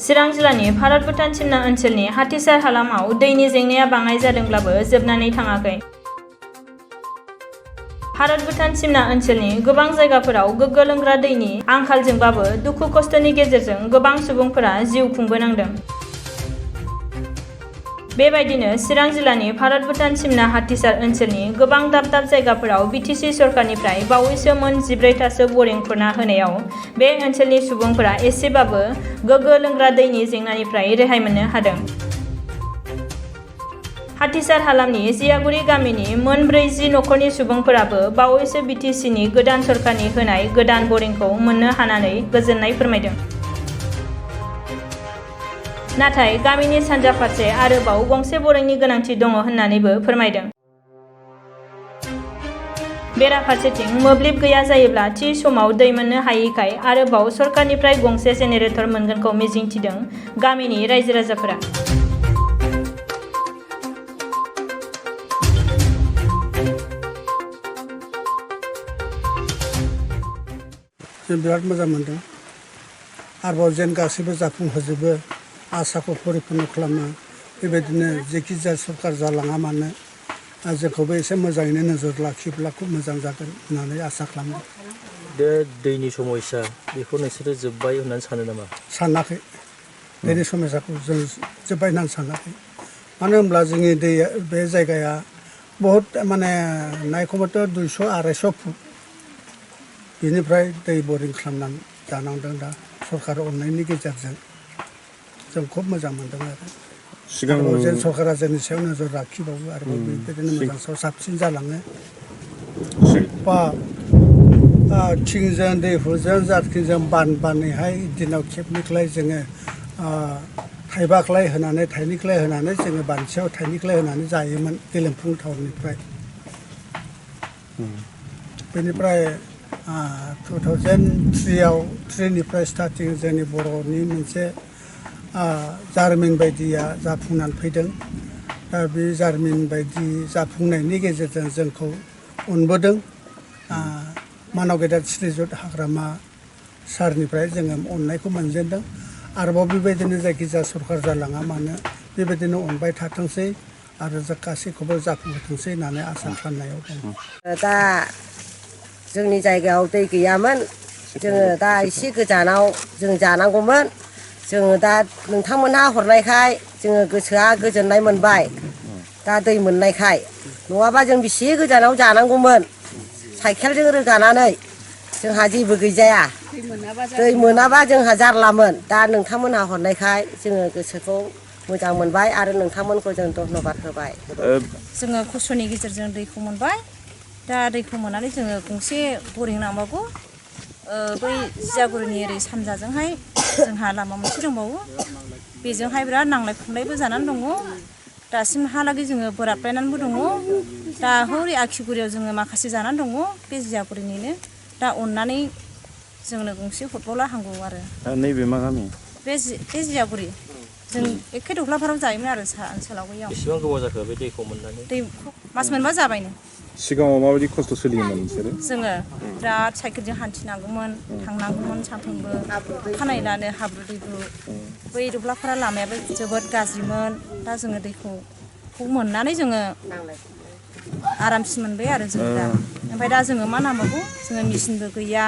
चिरां जिल्लानि भारत भुटान सिमना ओनसोलनि हाथिसार हालामाव दैनि जेंनाया बाङाय जादोंब्लाबो जोबनानै थाङाखै। भारत भुटान सिमना ओनसोलनि गोबां जायगाफोराव गोग्गो लोंग्रा दैनि आंखालजोंबाबो दुखु खस्थ'नि गेजेरजों गोबां सुबुंफोरा जिउ खुंबोनांदों। बेबायदिनो चिरां जिल्लानि भारत भुटान सिमना हाथिसार ओनसोलनि गोबां दाब दाब जायगाफोराव बिटिसि सरकारनिफ्राय बावैसो मोन 14थासो बरिं खुरना होनायाव बे ओनसोलनि सुबुंफोरा एसेबाबो गोग्गो लोंग्रा दैनि जेंनानिफ्राय रेहाय मोननो हादों। हाथिसार हालामनि जियागुरि गामिनि मोन 40 नखरनि सुबुंफोराबो बावैसो बिटिसिनि गोदान सरकारनि होनाय गोदान बरिंखौ मोननो हानानै गोजोननाय फोरमायदों। नाथाय गामिनि सानजा फारसे आरोबाव गंसे बरिंनि गोनांथि दङ होननानैबो फोरमायदों। बेराफारसेथिं मोब्लिब गैया जायोब्ला थि समाव दै मोननो हायैखाय आरोबाव सरकारनिफ्राय गंसे जेनेरेटर मोनगोनखौ मिजिंथिदों गामिनि रायजो राजाफोरा। जों बिराद मोजां मोनदों। आरोबाव जेन गासैबो जाफुंहोजोबो आसाखौ परिपुर्ण खालामो। बेबायदिनो जेखि जाया सरकार जालाङा मानो जोंखौबो एसे मोजाङैनो नोजोर लाखिब्ला खुब मोजां जागोन होननानै आसा खालामो। बे दैनि समस्या बेखौ नोंसोरो जोब्बाय होननानै सानो नामा? सानाखै। दैनि समस्याखौ जों जोब्बाय होननानै सानाखै। मानो होनब्ला जोंनि दैया बे जायगाया बहुद माने नायखौबाथ' 200-250 फुट बेनिफ्राय दै बरिं खालामनानै जानांदों। दा सरकार अननायनि गेजेरजों जों खुब मोजां मोनदों आरो सिगाङाव जेन सरकारा जोंनि सायाव नोजोर लाखिबावो आरोबाव बेबायदिनो मोजां साबसिन जालाङो। बा थिंजों दैहुजों जारखिजों बानैहाय दिनाव खेबनैख्लाय जोङो थाइबाख्लाय होनानै थाइनैख्लाय होनानै जोङो बानसेयाव थाइनैख्लाय होनानै जायोमोन गेलेमफुं टाउननिफ्राय। बेनिफ्राय 2003निफ्राय स्टार्टिं जोंनि बर'नि मोनसे जारिमिन बायदिया जाफुंनानै फैदों। दा बे जारिमिन बायदि जाफुंनायनि गेजेरजों जोंखौ अनबोदों। मानाव गेदेर श्रीजुत हाग्रामा सारनिफ्राय जोङो अननायखौ मोनजेनदों। आरोबाव बेबायदिनो जायखिजाया सरकार जालाङा मानो बेबायदिनो अनबाय थाथोंसै आरो गासैखौबो जाफुंहोथोंसै होननानै आसा खालामनायाव दं। दा जोंनि जायगायाव दै गैयामोन। जोङो दा एसे गोजानाव जों जानांगौमोन। जोङो दा नोंथांमोनहा हरनायखाय जोङो गोसोआ गोजोननाय मोनबाय। दा दै मोननायखाय नङाबा जों बेसे गोजानाव जानांगौमोन साइकेलजों रोगानानै जोंहा जेबो गैजाया। दै मोनाबा जोंहा जारलामोन। दा नोंथांमोनहा हरनायखाय जोङो गोसोखौ मोजां मोनबाय आरो नोंथांमोनखौ जों धन्यबाद होबाय। जोङो खस्थ'नि गेजेरजों दैखौ मोनबाय। दा दैखौ मोननानै जोङो गंसे बरिं नांबावगौ। बै जियागुरिनि ओरै सानजाजोंहाय जोंहा लामा मोनसे दंबावो। बेजोंहाय बिराद नांलाय खमलायबो जानानै दङ। दासिमहालागै जोङो बोराबलायनानैबो दङ। दा हरै आखिगुरियाव जोङो माखासे जानानै दङ बे जियागुरिनिनो। दा अननानै जोंनो गंसे हरबावला हामगौ आरो। नैबे मा गामि? बे जियागुरि। जों एखे दख्लाफोराव जायोमोन आरो सा ओनसोलाव बैयाव। बेसेबां गोबाव जाखो बे दैखौ मोननानै? दैखौ मास मोनबा जाबायनो। सिगाङाव माबायदि खस्थ' सोलियोमोन नोंसोरो? जोङो बिराद साइकेलजों हान्थिनांगौमोन, थांनांगौमोन सानफ्रोमबो। खानायलानो हाब्रु दैब्रु। बै दख्लाफोरा लामायाबो जोबोद गाज्रिमोन। दा जोङो दैखौ मोननानै जोङो आरामसिन मोनबाय आरो जों दा। ओमफ्राय दा जोङो मा नांबावगौ? जोङो मेचिनबो गैया।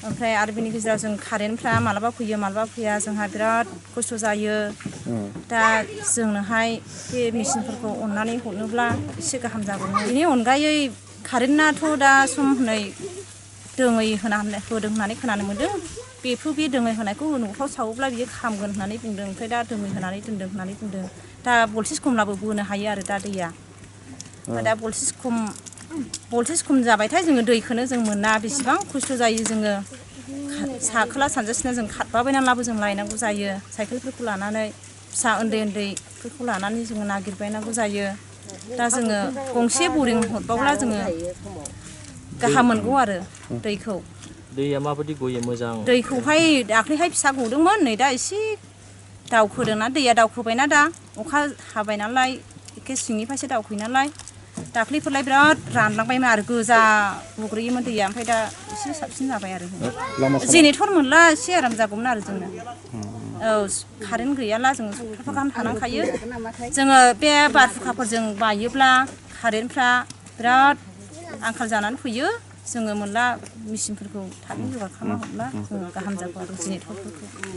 ओमफ्राय आरो बेनि गेजेराव जों कारेन्टफ्रा मालाबा फैयो मालाबा फैया जोंहा बिराद खस्थ' जायो। दा जोंनोहाय बे मेचिनफोरखौ अननानै हरनोब्ला एसे गाहाम जागौमोन। बेनि अनगायै कारेन्टआथ' दा सम हनै दोङै होदों होननानै खोनानो मोन्दों। बे दोङै होनायखौ न'फ्राव सावोब्ला बियो खामगोन होननानै बुंदों। ओमफ्राय दा दोङै होनानै दोनदों होननानै बुंदों। दा भल्टेज खमब्लाबो बोनो हायो आरो दा दैया। दा भल्टेज खम जाबायथाय जोङो दैखौनो जों मोना। बेसेबां खस्थ' जायो जोङो। साखोला सानजासिना जों खारबाबायनानैब्लाबो जों लायनांगौ जायो साइकेलफोरखौ लानानै। फिसा उन्दै उन्दैफोरखौ लानानै जोङो नागिरबायनांगौ जायो। दा जोङो गंसे बरिं हरबावब्ला जोङो गाहाम मोनगौ आरो दैखौ। दैया माबायदि गयो मोजां? दैखौहाय दाख्लैहाय फिसा गदोंमोन। नै दा एसे दावखोदोंना दैया दावखोबायना दा अखा हाबाय नालाय एखे सिंनिफ्रायसो दावखोयो नालाय। दाख्लैफोरलाय बिराद रानलांबायमोन आरो गोजा गग्रोयोमोन दैया। ओमफ्राय दा एसे साबसिन जाबाय आरो। जेनेरेटर मोनला एसे आराम जागौमोन आरो जोंनो। कारेन्ट गैयाला जोङो सप्ताफा गाहाम थानांखायो जोङो बे बारहुंखाफोरजों बायोब्ला कारेन्टफ्रा बिराद आंखाल जानानै फैयो जोङो मोनला मेचिनफोरखौ थाबैनो जगार खालामना हरब्ला जोङो गाहाम जागौ आरो जेनेरेटरफोरखौ